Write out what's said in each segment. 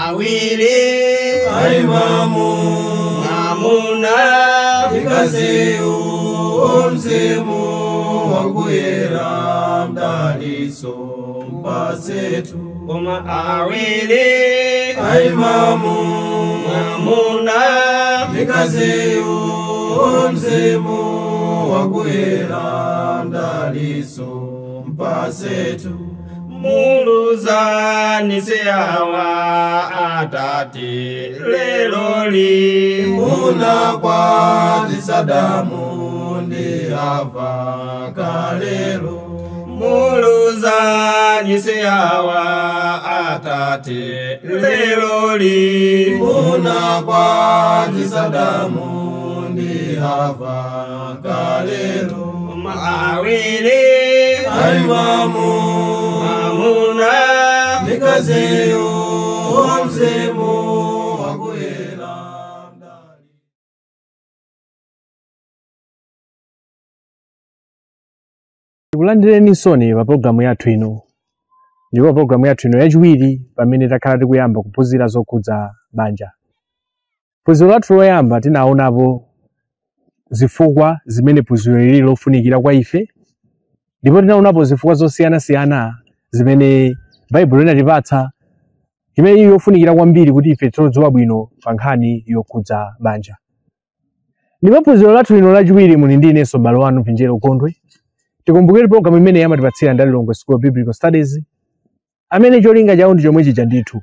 Awiri aimamu mwamuna mkaziyu mzimu wakuyera mdaliso mpasetu. Koma awiri aimamu mwamuna mkaziyu mzimu wakuyera mdaliso mpasetu. Muluzani siawa atate leloli muna kwa Sadamu ndi Hava kalelo. Muluzani siawa atate leloli muna kwa Sadamu ndi Hava kalelo. Awiri aimamu mwamuna mkaziyu mzimu wakuyera. Tikulandireni soni pa programu yathu ino. Ndipo programu yathu ino yachiwiri pamene takhala tikuyamba kuphunzira zokhudza banja. Phunziro lathu loyamba tinaonapo zifukwa zimene phunziro lili lofunikira kwa ife, ndipo tinaonapo zifukwa zosiyanasiyana zimene Baibulo linatipatsa imene ili yofunikira kwambiri kuti ife tidziwe bwino pa nkhani yokhudza banja. Ndipo phunziro lathu lino lachiwiri muli ndi inenso m'bale wanu Vinjero Gondwe. Tikumbukire programu imene amatipatsira ndi Lilongwe School of Biblical Studies, amene cholinga chawo ndi chomwe chija ndithu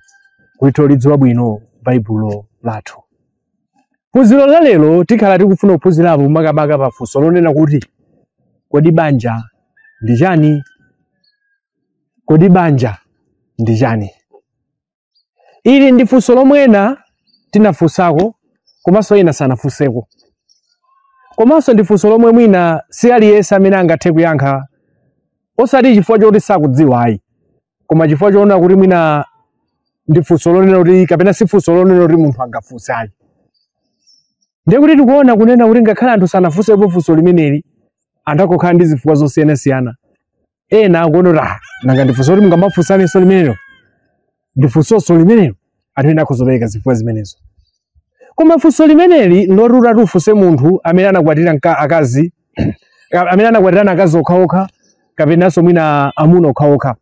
kuti tidziwe bwino Baibulo lathu. Phunziro la lero tikhala tikufuna kuphunzirapo makamaka pa funso lonena kuti kodi banja ndi chani? Kodi banja ndi chani? Ili ndi funso lomwe ena tinafunsako komanso ena sanafunseko, komanso ndi funso lomwe mwina si aliyense amene angathe kuyankha, osati chifukwa choti sakudziwa ayi, koma chifukwa choona kuti mwina ndi funso lonena kuti kapena si funso lonena kuti munthu angafunse ayi. Ndiye kuti tikuona kunena kuti ngakhale anthu sanafunsepo funso limeneli, anthu akukhala ndi zifukwa zosiyanasiyana. Ena akuona kuti ah, nanga ndi funso kuti mungamafunsanenso limenelo, ndi funsonso limenelo, anthu ena akhozopereka zifukwa zimenezo. Koma funso limeneli loti utati ufunse munthu amene anakwatira akazi amene anakwatirana akazi okhaokha kapenanso mwina amuna okhaokha,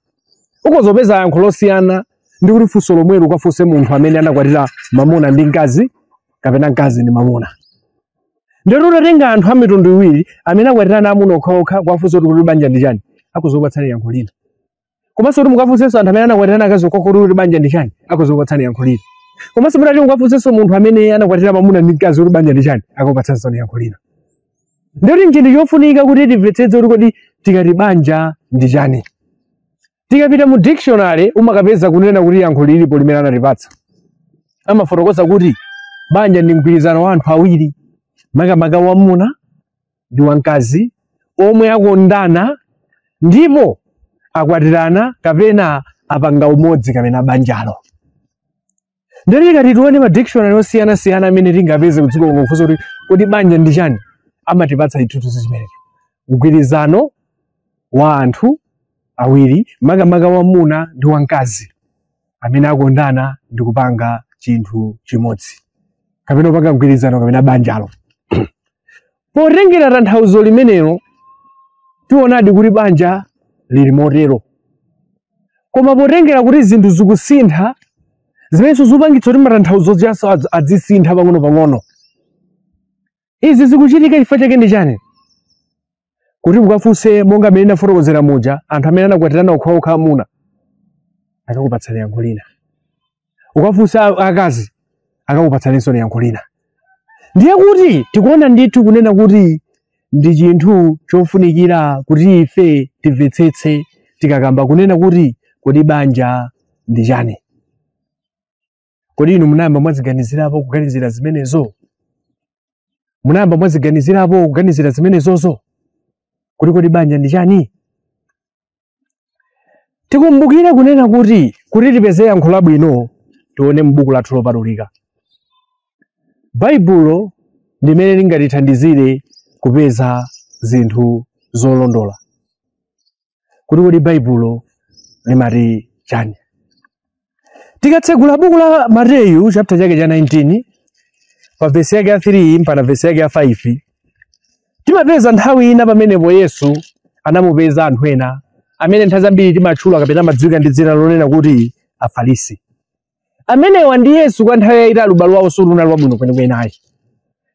ukozopeza yankho losiyana ndi kuti funso lomwelo ukafunse munthu amene anakwatira mamuna ndi mkazi kapena mkazi ndi mamuna. Ndiye utatenga anthu a mitundu iwiri amene akwatirana amuna okhaokha kuwafunsa kuti banja ndi chani, akuzokupatsani yankho lina. Komanso kuti mukafunsenso anthu amene anakwatirana akazi okhaokha kuti banja ndi chani, akuzokupatsani yankho lina. Komanso mutati mukafunsenso munthu amene anakwatira mamuna ndi mkazi kuti banja ndi chani, akupatsanso yankho lina. Ndiye kuti nchinthu chofunika kuti timvetsetse kuti kodi tikati banja ndi chani. Tikapita mu dictionary umakapeza kunena kuti yankho lilipo limene anatipatsa. Amafotokoza kuti banja ndi mgwirizano wa anthu awiri, makamaka wamuna ndi wamkazi, omwe akondana ndipo akwatirana kapena apanga umodzi kapena banjalo. Ndiye tikati tione ma dictionary osiyanasiyana amene tingapeze kudziko kuno kufunsa kuti kodi banja ndi chani, amatipatsa chithunzi chimenecho. Mgwirizano wa anthu awiri, makamaka wamuna ndi wamkazi, amene akondana ndi kupanga chinthu chimodzi kapena kupanga mgwirizano kapena banjalo. Potengera tanthauzo limenelo tionadi kuti banja lili motero, koma potengera kuti zinthu zikusintha zimenenso zikupangitsa kuti matanthauzo jaso adzisintha pang'ono-pang'ono. Izi zikuchitika chifukwa chake ndi chani? Kuti mukafunse monga amene ndafotokozera muja, anthu amene anakwatirana okhaokha amuna akakupatsani yankho lina, ukafunsa akazi akakupatsaninso yankho lina. Ndiye kuti tikuona ndithu kunena kuti ndi chinthu chofunikira kuti ife timvetsetse tikakamba kunena kuti kodi banja ndi chani. Kodi inu munayamba mwaziganizirapo kuganizira zimenezo? Munayamba mwaziganizirapo kuganizira zimenezozo? Kuti kodi banja ndi chani? Tikumbukire kunena kuti tipeze yankho labwino tione m'buku lathu lopatulika. Baibulo limene lingatithandizire kupeza zinthu zolondola. Kuti kodi Baibulo limati chani? Tikatsegula buku la Mateyu chapter chake cha 19 pa vesi yake ya 3 mpaka vesi yake ya 5, timapeza nthawi ina pamenepo Yesu anamupeza anthu ena amene nthawi zambiri timatchula kapena amadziwika ndi dzina lonena kuti Afarisi. Amenewa ndi Yesu kwa nthawi yayitali ubale wawo sunali wabwino kwenikweni ayi.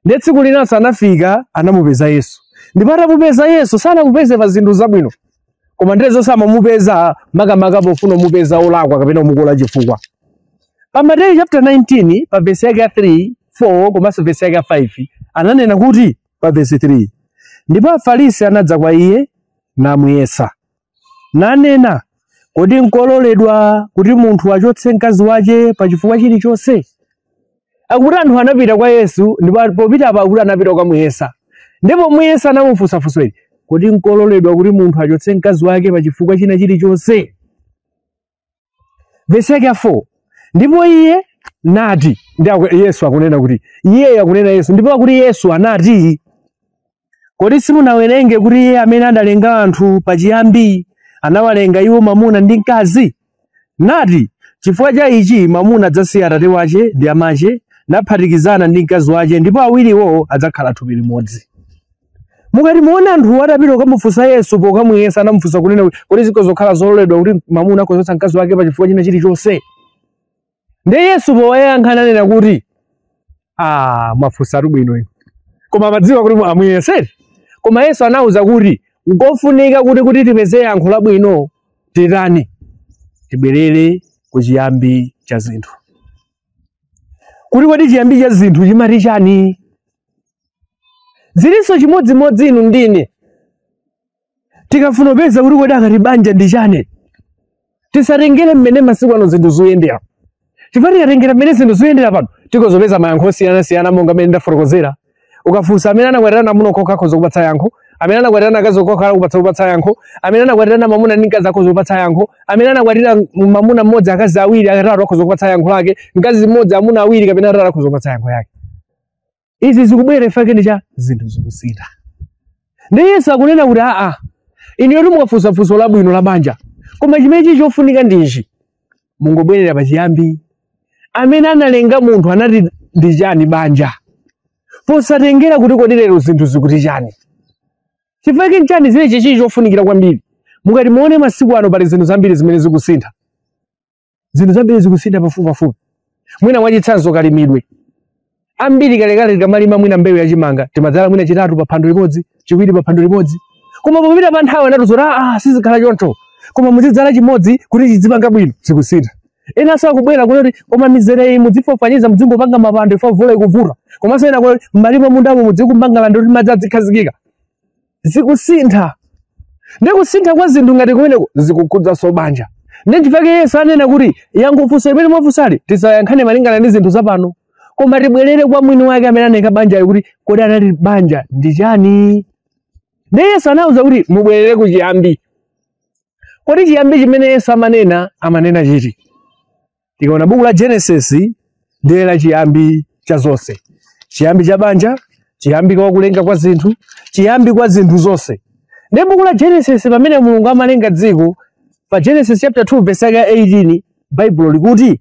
Ndiye tsiku linanso anafika anamupeza Yesu, ndipo atamupeza Yesu sanamupeze pa zinthu zabwino, koma ndiye zonse amamupeza makamaka pofuna kumupeza olakwa kapena kumukola chifukwa. Pa Mateyu chapter 19 pa vesi yake ya 3, 4 komanso vesi yake ya 5 ananena kuti pa vesi 3, ndipo Afarisi anadza kwa iye namuyesa, nanena, kodi nkololedwa kuti munthu achotse mkazi wache pa chifukwa chilichonse? Akuti anthu anapita kwa Yesu, ndipo popita apa akuti anapita kukamuyesa, ndipo muyesa anamufunsa funso ili, kodi nkololedwa kuti munthu achotse mkazi wake pa chifukwa china chilichonse? Vesi yake ya 4, ndipo iye nati, ndi Yesu akunena kuti iye akunena Yesu, ndipo akuti Yesu anati, kodi simunawerenge kuti iye amene adalenga anthu pachiyambi anawalenga iwo mwamuna ndi mkazi? Nati, chifukwa cha ichi mwamuna adzasiya atate wache ndi amache naphatikizana ndi mkazi wache, ndipo awiriwo adzakhala thupi limodzi. Mukati muone anthu atapita kukamufunsa Yesu pokamuyesa, anamufunsa kunena kuti kodi zikhoza kukhala zololedwa kuti mwamuna akuchotsa mkazi wake pa chifukwa china chilichonse? Ndiye Yesu powayankha ananena kuti, mwafunsatu bwino inu, koma amadziwa kuti amuyesere. Koma Yesu anawuza kuti nkofunika kuti tipeze yankho labwino titani, tibwerere ku chiyambi cha zinthu. Kuti kodi chiyambi cha zinthu chimati chani? Zilinso chimodzimodzi inu ndine, tikafuna kupeza kuti kodi akati banja ndi chani, tisatengere mmene masiku ano zinthu zoyendera, chifukwa tikatengera mmene zinthu zoyendera pano tikozopeza mayankho osiyanasiyana monga mmene ndafotokozera. Ukafunsa amene anakwatirana amuna okha akhoza kupatsa yankho, amene anakwatirana akazi okha akhoza yankho, amene anakwatirana mwamuna ndi mkazi akhoza kupatsa yankho, amene anakwatira mwamuna mmodzi akazi awiri atatu akhoza kupatsa yankho lake, mkazi mmodzi amuna awiri kapena atatu akhoza kupatsa yankho yake. Izi zikubwera ifake ndi cha zinthu zikusintha. Ndi Yesu akunena kuti aa, inuyo mukafunsa funso labwino la banja, koma chimene chofunika ndi ichi, mungobwerera pachiyambi. Amene analenga munthu anati ndi chani banja, posatengera kuti kodi lero zinthu zikuti chani. Chifukwa chani zimene chichi chofunikira kwambiri. Mukati muone masiku ano pali zinthu zambiri zimene zikusintha, zinthu zambiri zikusintha pafupipafupi. Mwina mwachitsanzo kalimidwe, ambiri kalekale tikamalima mwina mbewu yachimanga timadzala mwina chitatu pa phando limodzi, chiwiri pa phando limodzi, koma popita pa nthawi anati sizikhala choncho, koma muzidzala chimodzi kuti chidzipanga bwino. Zikusintha. Enanso akubwera kuti koma mizere iyi mudzifofaniza, muzingopanga mapando ifo mvula ikuvuta, komanso ena kuti m'malimo mundamo mudzikumbangalanda kuti madzi adzikhazikika. Zikusintha. Ndi kusintha kwa zinthu ngati kumeneko zikukhudzaso banja. Ndi chifukwa Yesu anena kuti yankho funso limene mwafunsali tisayankhane malingana ndi zinthu zapano, koma tibwerere kwa mwini wake amene analenga banjayo kuti kodi anati banja ndi chani. Ndi Yesu anawuza kuti mubwerere ku chiyambi. Kodi chiyambi chimene Yesu amanena amanena chiti? Tikaona buku la Genesis ndiye la chiyambi cha zonse, chiyambi cha banja, chiyambi kwa kulenga kwa zinthu, chiyambi kwa zinthu zonse. Ndi buku la Genesis pamene Mulungu amalenga dziko, pa Genesis chapter 2 verse yake 18 Baibulo likuti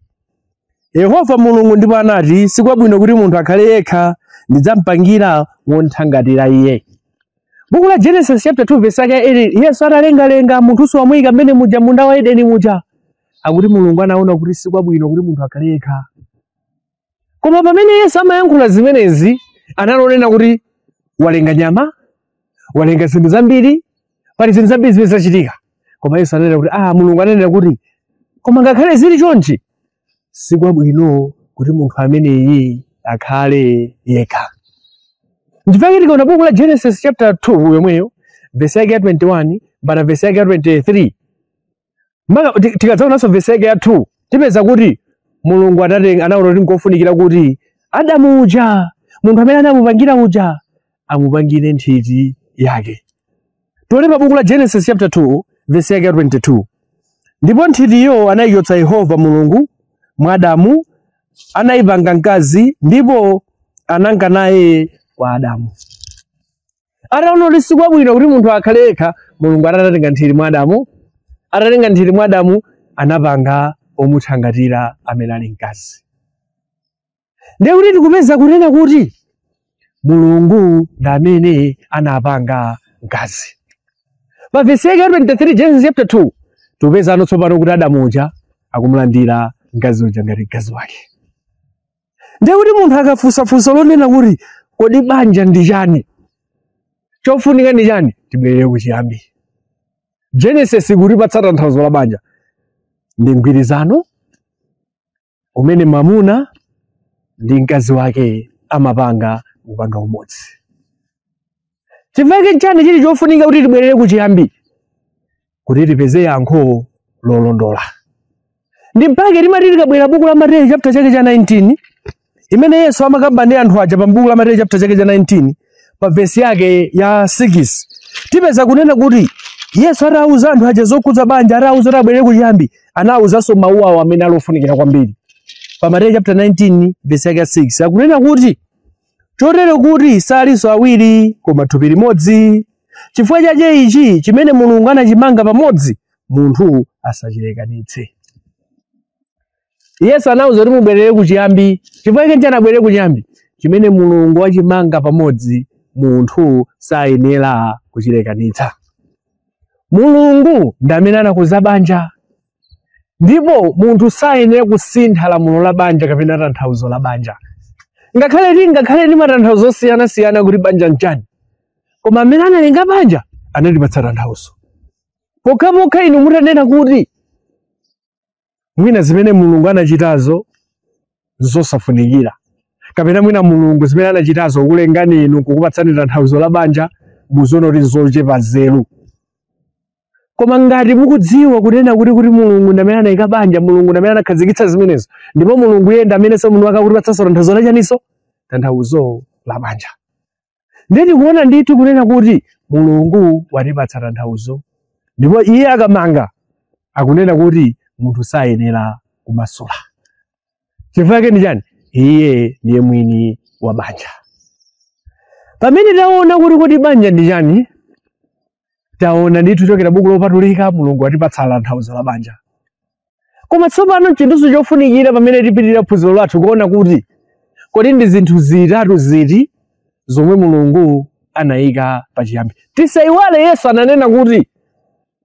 Yehova Mulungu ndipo anati, sikwabwino kuti munthu akhale yekha, ndidzamupangira wonthangatira iye. Buku la Genesis chapter 2 verse yake 18, Yesu atalengalenga munthuso wamuyika mmene muja munda wa Edeni muja, akuti Mulungu anaona kuti sikwabwino kuti munthu akhale yekha. Koma pamene Yesu amayankhula zimenezi analonena kuti walenga nyama, walenga zinthu zambiri, pali zinthu zambiri zimene zachitika. Koma Yesu ananena kuti Mulungu ananena kuti koma ngakhale zili chonchi sikwabwino kuti munthu ameneyi akhale yekha. Ndipake tikaona buku la Genesis chapter 2 yomweyo verse yake ya 21 mpaka verse yake ya 23, mpaka tikadzaonanso verse yake ya 2, tipeza kuti Mulungu anaona kuti nkofunikira kuti Adamu uja, munthu amene anamupangira uja, amupangire nthiti yake. Tione pa buku la Genesis chapter 2 verse yake ya 22, ndipo nthitiyo anayichotsa Yehova Mulungu mwa Adamu, anayipanga mkazi, ndipo ananka naye kwa Adamu. Ataona kuti sikwabwino kuti munthu akhale yekha, Mulungu atatenga nthiti mwa Adamu, atatenga nthiti mwa Adamu anapanga omuthangatira amene ali mkazi. Ndiye kuti tikupeza kunena kuti Mulungu ndi amene anapanga mkazi. Pa vesi yake 23 Genesis chapter 2 tikupeza ano tsopano kuti Adamu uja akumulandira mkazi uja ngati mkazi wake. Ndiye kuti munthu akafunsafunsa lonena kuti kodi banja ndi chani, chofunika ndi chani, tibwerere kuchiyambi. Genesis kutipatsa tanthauzo la banja ndi mgwirizano umene mwamuna ndi mkazi wake amapanga kupanga umodzi. Chifukwa chani chili chofunika kuti tibwerere kuchiyambi? Kuti tipeze yankho lolondola. Ndi mpake timati tikabwera buku la Mateyu chapter chake cha 19 imene Yesu amakamba ndi anthu aja pa buku la Mateyu chapter chake cha 19 pa vesi yake ya 6 tipeza kunena kuti Yesu atawuza anthu aja zokhudza banja, atawuza kuti abwerere kuchiyambi, anawuzanso mawu awo amene alofunikira kwambiri. Pa Mateyu chapter 19 vesi yake ya 6 akunena kuti chotero kuti salinso awiri koma thupi limodzi. Chifukwa chache ichi chimene Mulungu anachimanga pamodzi munthu asachilekanitse. Yesu anawuza kuti mubwerere kuchiyambi. Chifukwa chake anabwerere kuchiyambi, chimene Mulungu wachimanga pamodzi munthu sayenera kuchilekanitsa. Mulungu ndi amene anakonza banja, ndipo munthu sayenera kusintha lamulo la banja kapena tanthauzo la banja. Ngakhale ndi matanthauzo osiyanasiyana kuti banja nchani, koma amene analenga banja anatipatsa tanthauzo. Pokhapokha inu mutanena kuti mwina zimene Mulungu anachitazo zosafunikira, kapena mwina Mulungu zimene anachitazo kulengani inu kukupatsani tanthauzo la banja muzoona kuti zochepa nzeru. Koma ngati mukudziwa kunena kuti Mulungu ndi amene anayika banja, Mulungu ndi amene anakhazikitsa zimenezo, ndipo Mulungu iye ndi amene Mulungu akakutipatsanso tanthauzo la chaniso, tanthauzo la banja. Ndiye tikuona ndithu kunena kuti Mulungu watipatsa tanthauzo, ndipo iye akamanga akunena kuti munthu sayenera kumasula. Chifukwa chake ndi chani? Iye ndiye mwini wa banja. Pamene taona kuti banja ndi chani, taona ndithu chokera buku lopatulika Mulungu watipatsa tanthauzo la banja. Koma tsopano chinthu chofunikira pamene tipitirira phunziro lathu kuona kuti kodi ndi zinthu zitatu ziti zomwe Mulungu anayika pachiyambi. Tisayiwale Yesu ananena kuti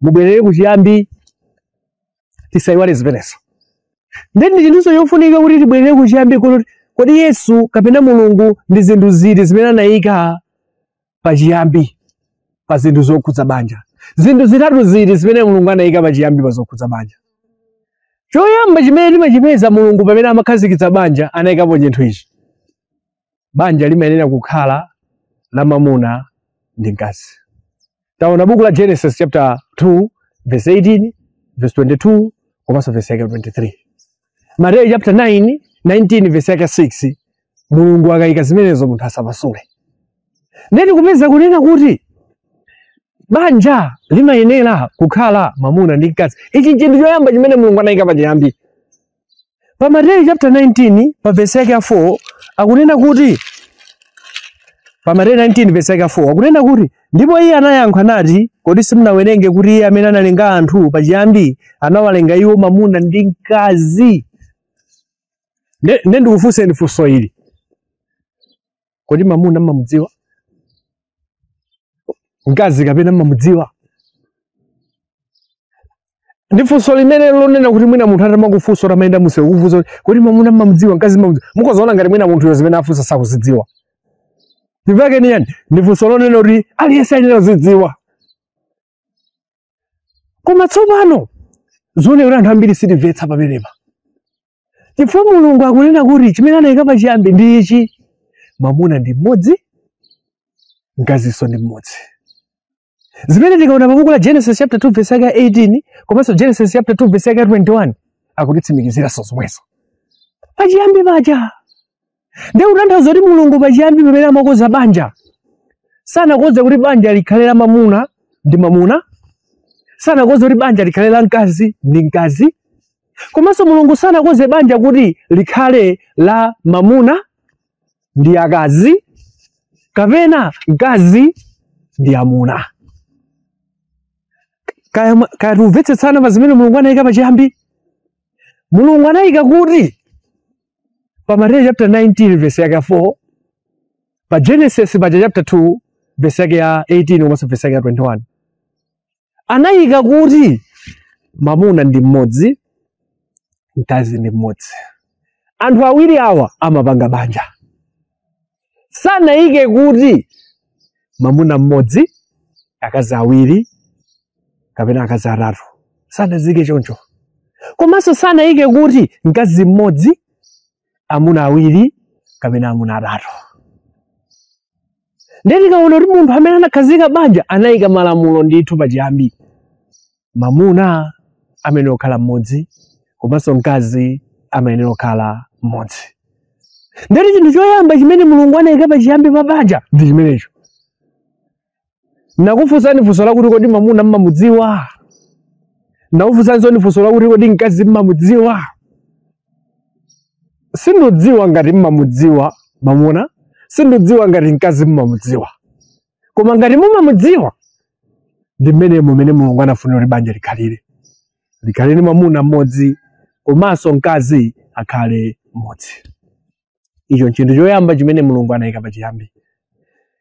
mubwerere kuchiyambi. Tisayiwale zimenezo. Ndi chinthu chofunika kuti tibwerere kuchiyambi kuti kodi Yesu kapena Mulungu ndi zinthu ziti zimene anayika pachiyambi pa zinthu zokhudza banja. Zinthu zitatu ziti zimene Mulungu anayika pachiyambi pa zokhudza banja. Choyamba chimene timachipeza Mulungu pamene amakhazikitsa banja anayikapo chinthu ichi. Banja limayenera kukhala la mwamuna ndi mkazi. Taona buku la Genesis chapter 2 verse 18, verse 22 komanso verse yake 23. Mateyu chapter 9 19 verse yake 6 Mulungu akayika zimenezo munthu asapasule. Ndiye tikupeza kunena kuti banja limayenera kukhala mwamuna ndi mkazi. Ichi chinthu choyamba chimene Mulungu anayika pachiyambi. Pa Mateyu chapter 19 pa verse yake ya 4 akunena kuti pa Mateyu 19 verse yake ya 4 akunena kuti ndipo iye anayankha nati, kodi simunawerenge kuti iye amene analenga anthu pachiyambi anawalenga iwo mwamuna ndi mkazi? Nde ndikufunseni funso ili, kodi mwamuna mmamudziwa? Mkazi kapena mmamudziwa? Ndi funso limene lonena kuti mwina munthu atamakufunsa atamayenda munsewu kufunsa kuti kodi mwamuna mmamudziwa, mkazi mmamudziwa, mukozaona ngati mwina munthuyo zimene afunsa sakuzidziwa. Ndipake ni yani? Ndi funso lonena kuti aliyense ayenera kuzidziwa. Koma tsopano zooneka kuti anthu ambiri sitimvetsa pamenepa, chifukwa Mulungu akunena kuti chimene anayika pachiyambi ndi ichi: mwamuna ndi mmodzi, mkazinso ndi mmodzi. Zimene tikaona pa buku la Genesis chapter 2 verse yake 18 komanso Genesis chapter 2 verse yake 21 akutitsimikiziranso zomwezo. Pachiyambi paja ndiye kutanthauza kuti Mulungu pachiyambi pamene amakonza banja sanakonze kuti banja likhale la mwamuna ndi mwamuna, sanakonze kuti banja likhale la mkazi ndi mkazi, komanso Mulungu sanakonze banja kuti likhale la mwamuna ndi akazi kapena mkazi ndi amuna. Kaya tikumvetsetsana pa zimene Mulungu anayika pachiyambi. Mulungu anayika kuti pa Mateyu chapter 19 verse yake ya 4, pa Genesis paja chapter 2 verse yake ya 18 komanso verse yake ya 21, anayika kuti mamuna ndi mmodzi, mkazi ndi mmodzi. Anthu awiri awa amapanga banja. Sanayike kuti mamuna mmodzi, akazi awiri kapena akazi atatu. Sanazike choncho. Komanso sanayike kuti mkazi mmodzi, amuna awiri kapena amuna atatu. Ndiye tikaona kuti munthu amene anakhazika banja anayika malamulo ndithu pachiyambi. Mamuna amayenera kukhala mmodzi, komanso mkazi amayenera kukhala mmodzi. Ndiye chinthu choyamba chimene Mulungu anayika pachiyambi pa banja ndi chimenecho. Nakufunsani funso lakuti kodi mamuna mmamudziwa? Nakufunsaninso funso lakuti kodi mkazi mmamudziwa? Sindidziwa ngati mmamudziwa mamuna, sindidziwa ngati mkazi mmamudziwa. Koma ngati mumamudziwa, ndi mmene mumene Mulungu anafunira kuti banja likhalire. Likhalire mwamuna mmodzi komanso mkazi akhale mmodzi. Icho nchinthu choyamba chimene Mulungu anayika pachiyambi.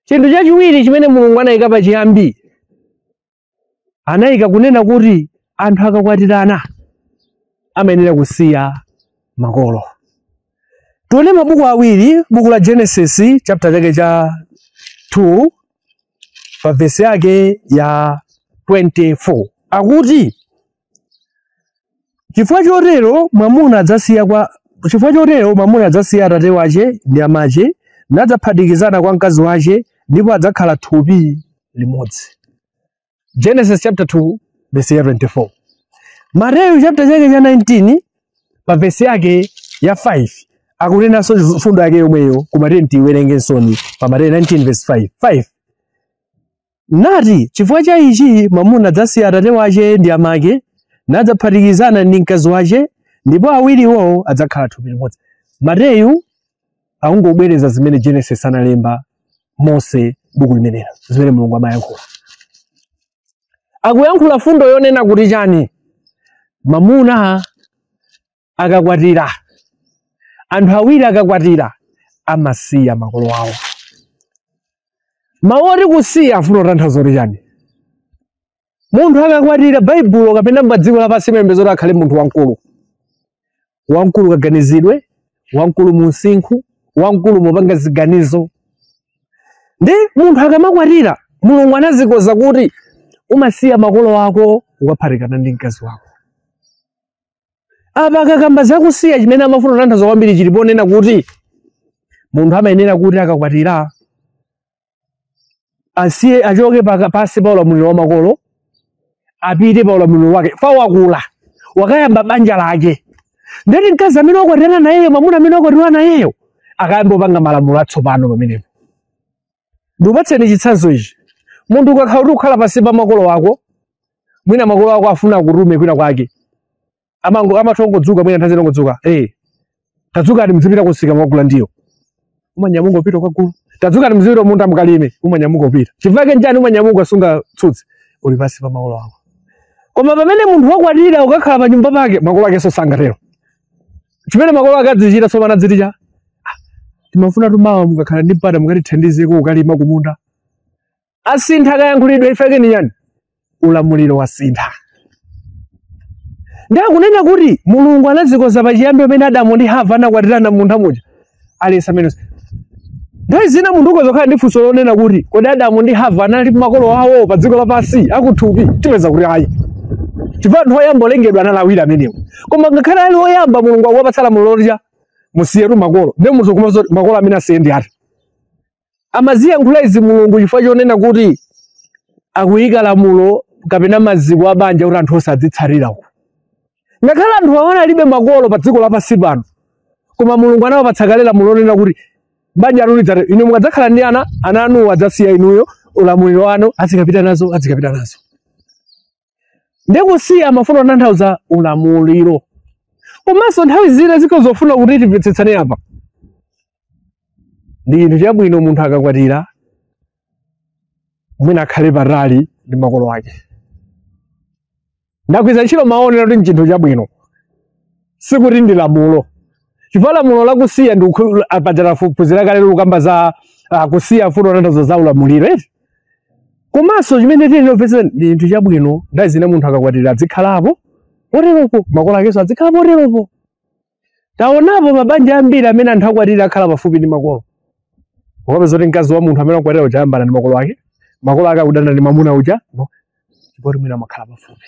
Chinthu chachiwiri chimene Mulungu anayika pachiyambi, anayika kunena kuti anthu akakwatirana amayenera kusiya makolo. Tione mabuku awiri, buku la Genesis chapter chake cha 2 pa verse yake ya 24, akuti chifukwa chotero mwamuna adzasiya kwa chifukwa chotero mwamuna adzasiya atate wache ndi amache, nadzaphatikizana kwa mkazi wache, ndipo adzakhala thupi limodzi. Genesis chapter 2 verse ya 24. Mateyu chapter chake cha 19 pa verse yake ya 5 akunenanso fundo yake yomweyo, koma tiye tiwerengensoni pa Mateyu 19 verse 5. 5 nati chifukwa cha ichi mwamuna adzasiya atate wache ndi amake, nadzaphatikizana ndi mkazi wache, ndipo awiriwo adzakhala thupi limodzi. Mateyu akungobwereza zimene Genesis analemba Mose buku limenelo, zimene Mulungu amayankhula. Akuyankhula fundo yonena kuti chani? Mamuna akakwatira, anthu awiri akakwatira amasiya makolo awo. Mawu oti kusiya afuna kutanthauza kuti chani? Munthu akakwatira, Baibulo kapena pa dziko lapansi mayembekezo kuti akhale munthu wamkulu. Wamkulu kaganizidwe, wamkulu mu msinkhu, wamkulu mopanga ziganizo. Ndi munthu akamakwatira, Mulungu anazikoza kuti umasiya makolo ako ukaphatikana ndi mkazi wako. Apa akakamba zakusiya, chimene amafuna kutanthauza kwambiri chili ponena kuti munthu amayenera kuti akakwatira asiye, achoke pasi pa ulamuliro wa makolo, apite pa ulamuliro wake. Fa wakula, wakayamba banja lake. Ndeti mkazi amene wakwatirana nayeyo, mwamuna amene wakwatirana nayeyo, akayamba kupanga malamulo atsopano pamenepo. Ndikupatseni chitsanzo ichi. Munthu ukakhala kuti ukhala pasi pa makolo ako, mwina makolo ako afuna akutume kwina kwake, amango amathongodzuka, mwina nthawi zinongodzuka, tadzukani muzipita kusika mwagula ndiyo, umanyamuka upita kwagulu. Tadzukani muzipita munda mukalime, umanyamuka upita. Chifukwa chani umanyamuka sunga tsutsi? Uli pasi pa makolo ako. Koma pamene munthu wakwatira ukakhala pa nyumba pake, makolo ake sangatero. Chimene makolo ake adzichita tsopano adziticha, timafuna tumawa mukakhala ndi mpata mukatithandizeko ukalima kumunda. Asintha kayankhulidwe. Ifeke ni chani? Ulamuliro wasintha. Ndi akunena kuti Mulungu anazikoza pachiyambi pamene Adamu ndi Hava anakwatirana munthu muja. Aliyense amene nthawi zina munthu ukhoza kukhala ndi funso lonena kuti kodi Adamu ndi Hava anali makolo awo pa dziko lapansi akuthupi? Tipeza kuti ayi, chifukwa anthu oyamba olengedwa anali awiri amenewo. Koma ngakhale ali oyamba, Mulungu akuwapatsa lamulo loti musiyetu makolo. Ndiye munthu kumazo makolo amene asiye ndi ati? Amaziyankhula izi Mulungu chifukwa chonena kuti akuyika lamulo kapena maziko a banja kuti anthu osadzitsatira uku. Ngakhale anthu awana alibe makolo pa dziko lapansi pano, koma Mulungu anawapatsa kale lamulo lonena kuti banja lanu lidzati inu mukadzakhala ndi ana, ana anuwo adzasiya inuyo ulamuliro wanu, azikapita nazo, azikapita nazo. Ndiye kusiya amafuna kutanthauza ulamuliro. Komanso nthawi zina zikozofuna kuti timvetsetsane apa, ndi chinthu chabwino munthu akakwatira mwina akhale patali ndi makolo ake. Ndagwiza ntchito maonero kuti nchinthu chabwino. Sikuti ndi lamulo, chifukwa lamulo lakusiya ndi pajala phunzira kale lukamba za kusiya funo tanthauzo za ulamuliro eti. Komanso chimene tili lomvetsa ndi chinthu chabwino, ndayi zina munthu akakwatira azikhalapo poteropo, makolo akenso azikhala poteropo. Taonapo mabanja ambiri amene anthu akwatira akhala pafupi ndi makolo. Ukapeza kuti mkazi wa munthu amene akwatira uja ayambana ndi makolo ake, makolo ake akudana ndi mwamuna uja, no, chifukwa mwina amakhala pafupi.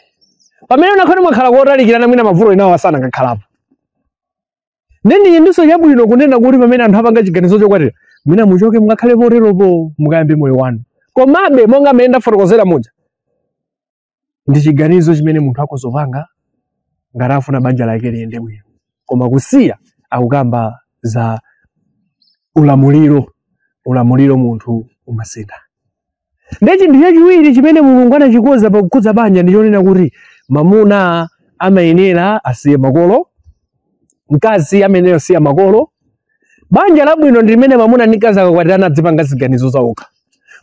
Pamene unakhoti mwakhala kotalikirana, mwina mavuto inawo asanangakhalapo. Ndi ndiso chabwino kunena kuti pamene anthu apanga chiganizo chokwatira, mwina muchoke mukakhale poteropo, mukayambe moyo wanu. Komabe monga mmene ndafotokozera muja, ndi chiganizo chimene munthu akozopanga ngati afuna banja lake liyende bwino. Koma kusiya akukamba za ulamuliro, ulamuliro munthu umasintha. Ndi chinthu chachiwiri chimene Mulungu anachikoza pakukhudza banja ndi chonena kuti mamuna amayenera asiye makolo, mkazi amayenera asiya makolo. Banja labwino ndi limene mamuna ndi mkazi akakwatirana adzipanga ziganizo zawokha,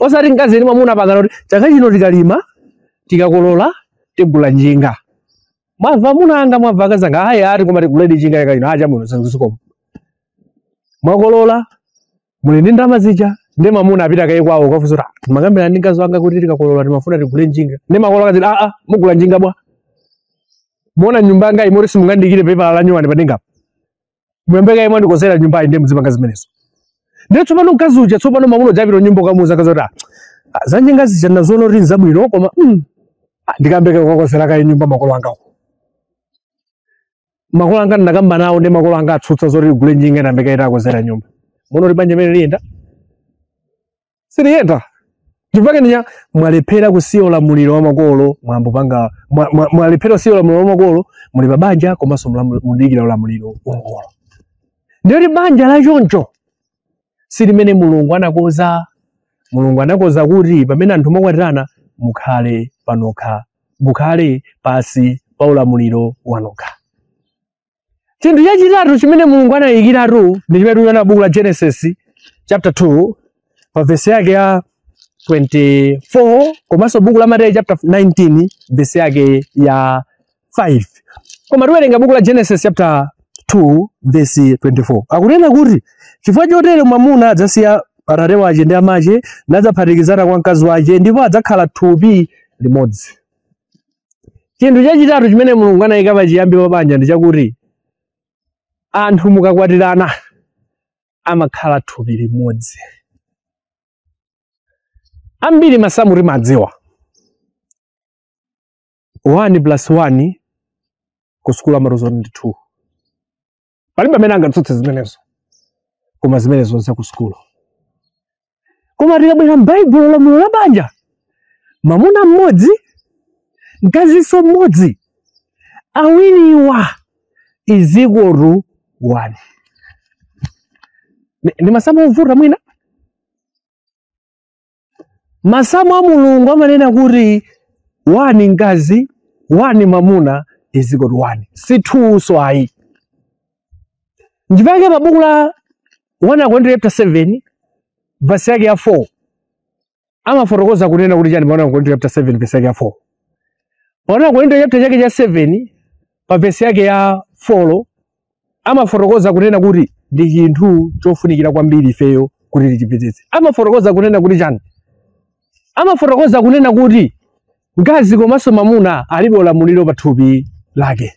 osati mkazi ndi mwamuna apangana kuti chaka chino tikalima tikakolola tigula njinga. Mwamva amuna anga, mwamva akazi anga? Ayi, ati koma tiguledi njinga chaka chino. Acha muno zikoma mwakolola, muli ndi ndalama zija, ndi mamuna apita kaye kwawo kafunsa kuti, "Timakambirana ndi mkazi wanga kuti tikakolola timafuna tigule njinga." Ndi makolo akaziti, "Aa, mugula njinga bwa? Muona nyumba yanga imoti simungandikire pepala la nyuwani padengapa, muyambe kaye mwandikozera nyumbayi, ndiye muzipanga zimenezo." Ndiye tsopano mkazi uja, tsopano mamuna uja apita nyumba kamuuza mkazi kuti, "Ah, za njinga zija nazoona kuti nzabwino, koma ndikambe kakozera kaye nyumba makolo angawo. Makolo anga ndinakamba nawo, ndi makolo anga atsutsa zoti tigule njinga, ndambe kaye takozera nyumba." Muona kuti banja imene liyenda siliyenda. Chifukwa ndinya mwalephera kusiya ulamuliro wa makolo, mwambopanga mwalephera kusiya ulamuliro wa makolo, muli pa banja komanso mudikira ulamuliro wa makolo. Ndiyoti banja la choncho si limene Mulungu anakoza. Mulungu anakoza kuti pamene anthu mwakwatirana mukhale panokha, mukhale pasi pa ulamuliro wanokha. Chinthu chachitatu chimene Mulungu anayikiratu ndi chimene tikuona buku la Genesis chapter 2 pa vesi yake ya 24, komanso buku la Mateyu chapter 19 vesi yake ya 5. Koma tiwerenga buku la Genesis chapter 2 vesi 24. Akunena kuti, "Chifukwa chotere mwamuna adzasiya atate wace ndi amache, nadzaphatikizana kwa mkazi wace, ndipo adzakhala thupi limodzi." Chinthu chachitatu chimene Mulungu anayika pachiyambi pa banja ndi chakuti anthu mukakwatirana amakhala thupi limodzi. Ambiri masamu timadziwa, 1 plus 1 kusukulu amatiuza ndi 2. Palibe amene angatsutse zimenezo, koma zimenezo za kusukulu. Koma tikabwera m'Baibulo, lamulo la banja, mwamuna mmodzi, mkazinso mmodzi, awiriwa is equal to 1. Ndi masamu ovuta mwina. Masamu a Mulungu amanena kuti 1 mkazi, 1 mwamuna is equal to 1, si 2 so ayi. Nchifukwa pa buku la 1 Akorinto chapter 7 verse yake ya 4 amafotokoza kunena kuti chani? Pa 1 Akorinto chapter 7 verse yake ya 4, pa 1 Akorinto chapter chake cha 7 pa verse yake ya 4 amafotokoza kunena kuti ndi chinthu chofunikira kwambiri ifeyo kuti tichimvetsetse. Amafotokoza kunena kuti chani? Amafotokoza kunena kuti mkazi komanso mwamuna alibe ulamuliro pa thupi lake.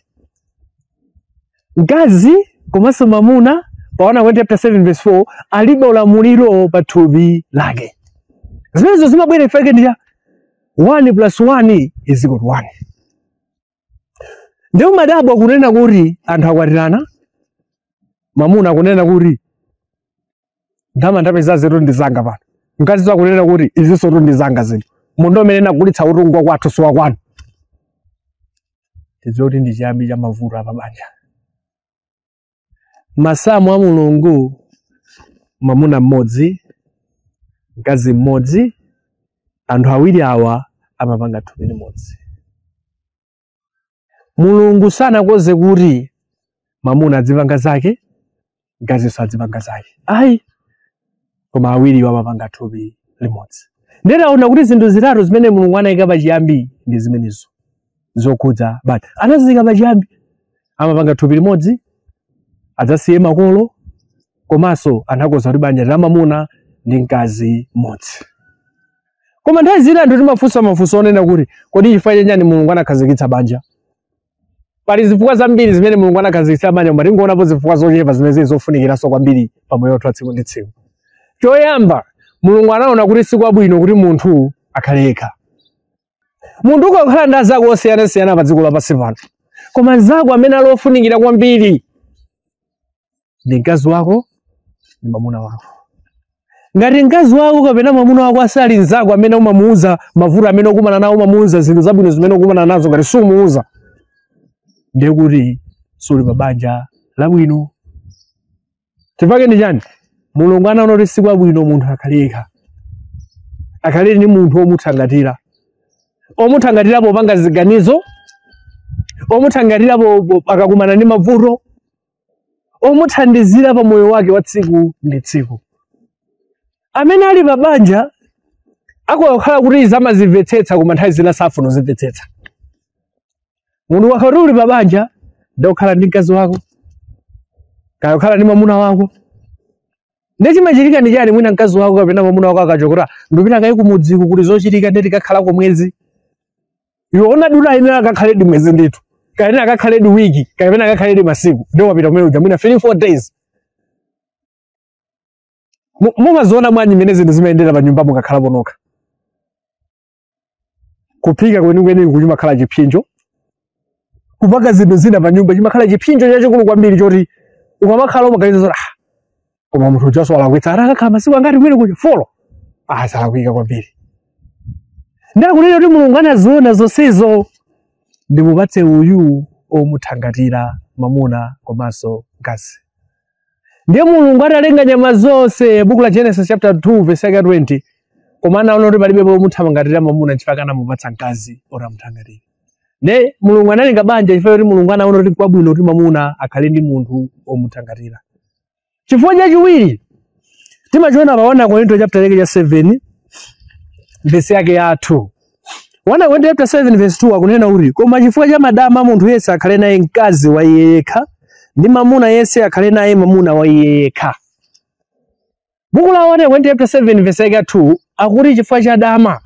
Mkazi komanso mwamuna pa 1 Korinto chapter 7 verse 4 alibe ulamuliro pa thupi lake. Zimenezo zimabwera ifeke ndi cha 1 plus 1 is equal to 1. Ndiye umadabwa kunena kuti anthu akwatirana, mwamuna akunena kuti, "Ndalama ndapeza zetu ndi zanga pano." Mkazi akunena kuti, "Izinso tu ndi zanga zino, munthu amene nagulitsa utungwa kwathu siwa kwanu." Tidziwe kuti ndi chiyambi cha mavuto apabanja. Masamu a Mulungu, mwamuna mmodzi, mkazi mmodzi, anthu awiri awa amapanga thupi limodzi. Mulungu sanakoze kuti mwamuna adzipanga zake, mkazinso adzipanga zake, ayi, koma awiriwo amapanga thupi limodzi. Nditaona kuti zinthu zitatu zimene Mulungu anayika pachiyambi ndi zimenezo zokhudza banja, anaziyika pachiyambi. Amapanga thupi limodzi, adzasiye makolo, komanso anakonza kuti banja la mwamuna ndi mkazi mmodzi. Koma nthawi zina anthu timafunsa mafunso onena kuti kodi chifukwa chani Mulungu anakhazikitsa banja? Pali zifukwa zambiri zimene Mulungu anakhazikitsa banja, koma tingoonapo zifukwa zochepa zimene zili zofunikiranso kwambiri pa moyo wathu wa tsiku ndi tsiku. Choyamba, Mulungu anaona kuti sikwabwino kuti munthu akhale yekha. Munthu ukakhala ndi anzako osiyanasiyana pa dziko lapansi pano, koma anzako amene ali ofunikira kwambiri ndi mkazi wako ndi mwamuna wako. Ngati mkazi wako kapena mwamuna wako asali mnzako amene umamuuza mavuto amene ukumana nawo, umamuuza zinthu zabwino zimene ukumana nazo, ngati sumuuza, ndiye kuti suli pa banja labwino. Chifukwa ndi chani? Mulungu anaona kuti sikwabwino munthu akhale yekha, akhale ndi munthu omuthangatira, omuthangatira popanga ziganizo, omuthangatira akakumana ndi mavuto, omuthandizira pa moyo wake wa tsiku ndi tsiku. Amene ali pa banja akukhala kuti izi amazimvetsetsa, koma nthawi zina safuna kuzimvetsetsa. Munthu wakhala kuti uli pa banja, ndikukhala ndi mkazi wako kaya kukhala ndi mwamuna wako, ndi chimachitika ndi chani? Mwina mkazi wako kapena mwamuna wako akachokera, ndipita kayi kumudziku, kuli zochitika, ndi tikakhalako mwezi. Iwe ona dula ayenera akakhaledi mwezi ndithu, kapena akakhaledi wiki, kapena akakhaledi masiku, ndio wapita kumene uja mwina 3 4 days. Mumaziona mwanyi mmene zinthu zimayendera pa nyumba mukakhala nokha? Kuphika kwenikweni kuchimakhala chipsinjo, kupanga zinthu zina pa nyumba chimakhala chipsinjo chachikulu kwambiri, choti ukamakhala umaganiza zoti, ah, koma munthu ujaso alakwitsa, atakakhala masiku angati kumene kuja 4, ah, salakwika kwambiri. Ndakunena kuti Mulungu anaziona zonsezo, ndimupatse uyu omuthangatira, mwamuna komanso mkazi. Ndiye Mulungu atalenga nyama zonse, buku la Genesis chapter 2 verse yake 20, koma anaona kuti palibe pomuthangatira mwamuna, chifukwa anamupatsa mkazi otamuthangatira. Ne Mulungu analenga banja chifukwa kuti Mulungu anaona kuti kwabwino kuti mwamuna akhale ndi munthu omuthangatira. Chifukwa chachiwiri timachiona pa 1 Korinto chapter yake cha 7 verse yake ya 2. 1 Korinto chapter 7 verse 2 akunena kuti, koma chifukwa cha madama munthu yense akhale naye mkazi wa iye yekha, ndi mwamuna yense akhale naye mwamuna wa iye yekha. Buku la 1 Korinto chapter 7 verse yake ya 2 akuti chifukwa cha dama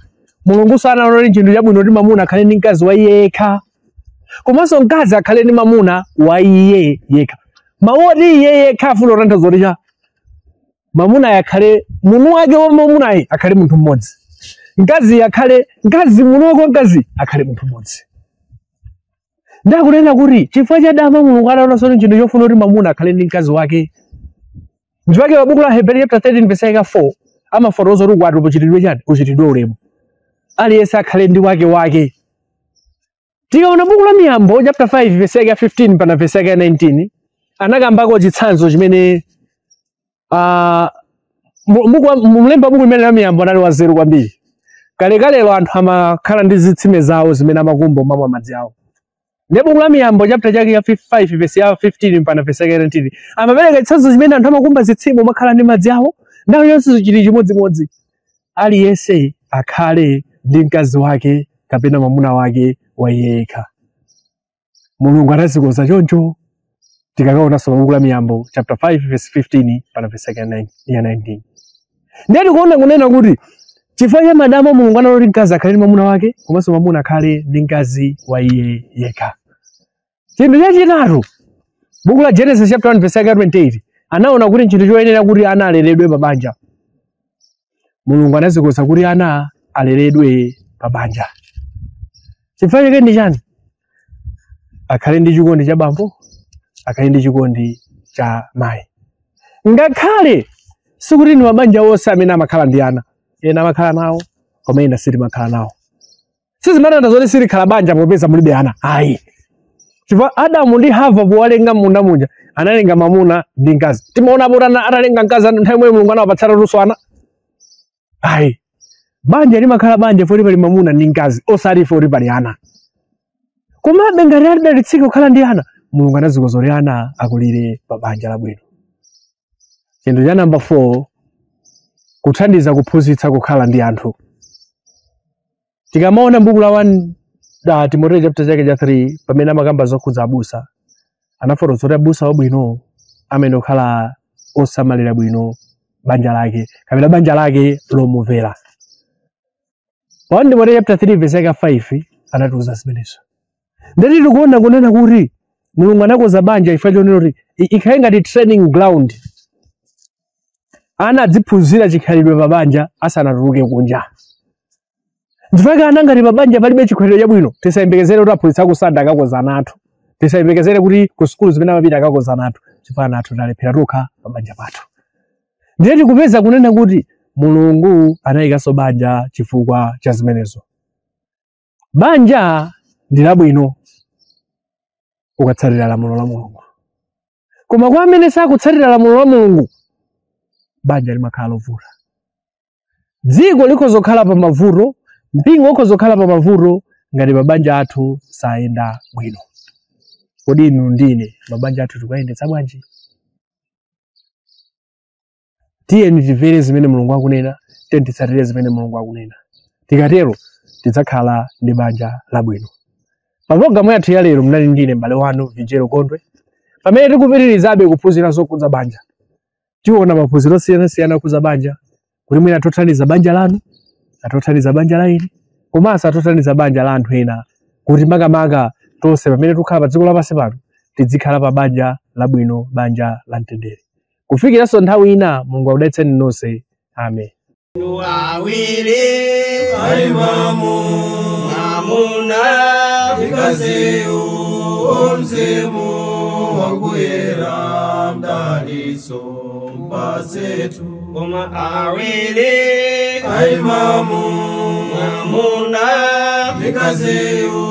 Mulungu sanaona kuti chinthu chabwino kuti mwamuna akhale ndi mkazi wa iye yekha, komanso mkazi akhale ndi mwamuna wa iye yekha. Mawu oti iye yekha afuna kutanthauza kuti cha mwamuna akhale munthu wake wa mwamunayi akhale munthu mmodzi, mkazi akhale mkazi munthu wake wa mkazi akhale munthu mmodzi. Ndakunena kuti chifukwa cha dama Mulungu anaonanso kuti chinthu chofuna kuti mwamuna akhale ndi mkazi wake. Nchifukwa pa buku la Hebrew chapter 13 verse yake 4 amafotokoza kuti ukwati uchitidwe chani? Uchitidwe ulemu, aliyense akhale ndi wake wake. Tikaona buku la Miyambo chapter 5 verse yake 15 pana verse yake 19, anakambako chitsanzo chimene mlemba buku limene la Miyambo anali wanzeru kwambiri. Kalekalelo anthu amakhala ndi zitsime zawo zimene amakumba mamwa madzi awo. Ndi buku la Miyambo chapter chake ya 5 verse ya 15 pana verse yake 19 amapereka chitsanzo chimene anthu amakumba zitsime umakhala ndi madzi awo. Nthawi yonse chili chimodzimodzi, aliyense akhale ndi mkazi wake kapena mwamuna wake wa iye yekha. Mulungu anazikonza choncho. Tikakaonanso pa buku la Miyambo chapter 5 verse 15 pana verse yake ya 19. Ndiye tikuona kunena kuti chifukwa cha madama Mulungu anaona kuti mkazi akhale ndi mwamuna wake, komanso mwamuna akhale ndi mkazi wa iye yekha. Chinthu chachitatu, buku la Genesis chapter 1 verse yake 28, anaona kuti chinthu choyenera kuti ana aleredwe pa banja. Mulungu anazikonza kuti ana aleredwe pa banja. Chifukwa chake ndi chani? Akhale ndi chikondi cha bambo, akhale ndi chikondi cha mayi. Ngakhale sikuti ndi mabanja onse amene amakhala ndi ana, ena amakhala nawo koma ena sitimakhala nawo. Sizimatanthauza zoti silikhala banja popeza mulibe ana, ayi. Chifukwa Adamu ndi Hava powalenga munda muja analenga mwamuna ndi mkazi. Timaona kuti atalenga mkazi nthawi imwe Mulungu anawapatsana luso ana, ayi. Banja limakhala banja foti pali mwamuna ndi mkazi, osati foti pali ana. Komabe ngati adalitsika kukhala ndi ana, Mulungu anazikonza kuti ana akulire pa banja labwino. Chinthu cha namba 4, kuthandiza kuphunzitsa kukhala ndi anthu. Tikamaona buku la 1 Timoteyo chapter chake cha 3 pamene amakamba zokhudza abusa, Anafotokoza kuti abusa wabwino amene okhala osamalira bwino banja lake, kapena banja lake lomumvera. Pa 1 Timoteyo chapter 3 verse yake 5 anatiuza zimenezo. Ndati tikuona kunena kuti Mulungu anakonza banja ife chonena kuti ikhale ngati training ground. Ana adziphunzira chikhalidwe pa banja asanatuluke kunja. Ndifaka ana ngati pa banja palibe chikhalidwe chabwino, tisayembekezere kuti aphunzitsi akusanda akakonza ana athu. Tisayembekezere kuti ku sukulu zimene amapita akakonza ana athu, chifukwa ana athu talephera tokha pa banja pathu. Ndiye tikupeza kunena kuti Mulungu anayikanso banja chifukwa cha zimenezo. Banja ndi labwino ukatsatira lamulo la Mulungu, koma kwa amene sakutsatira lamulo la Mulungu, banja limakhala lovuta. Dziko likhoza kukhala pa mavuto, mpingo ukhoza kukhala pa mavuto ngati mabanja athu sayenda bwino. Kodi inu ndine mabanja athu tikuyendetsa bwanji? Tiyeni timvere zimene Mulungu akunena, tiyeni titsatire zimene Mulungu akunena. Tikatero tidzakhala ndi banja labwino. Pa programu yathu ya lero mnali ndine m'bale wanu Vinjero Kondwe, pamene tikupitirizabe kuphunzira zokhudza banja. Tiona maphunziro osiyanasiyana okhudza banja, kuti mwina atothandiza banja lanu, atothandiza banja la ine, komanso atothandiza banja la anthu ena, kuti makamaka tonse pamene tikukhala pa dziko lapansi pano tizikhala pa banja labwino, banja la mtendere. Kufikiranso nthawi ina, Mulungu akudalitseni nonse. Amen. Awiri aimamu mwamuna ikaziyu mzimu wakuyera mdaliso mpasetu koma awiri aimamu mwamuna ikaziyu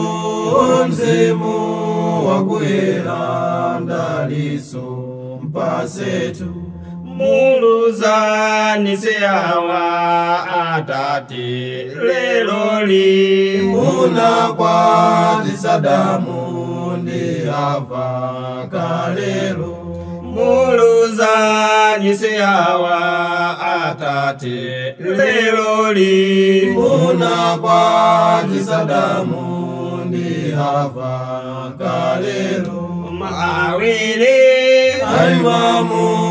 mzimu wakuyera mdaliso mpasetu muluzani siyawa atate leloli muna kwa tisadamu ndi Hava kalelo muluzani siyawa atate leloli muna kwa tisadamu ndi Hava kalelo awiri aimamu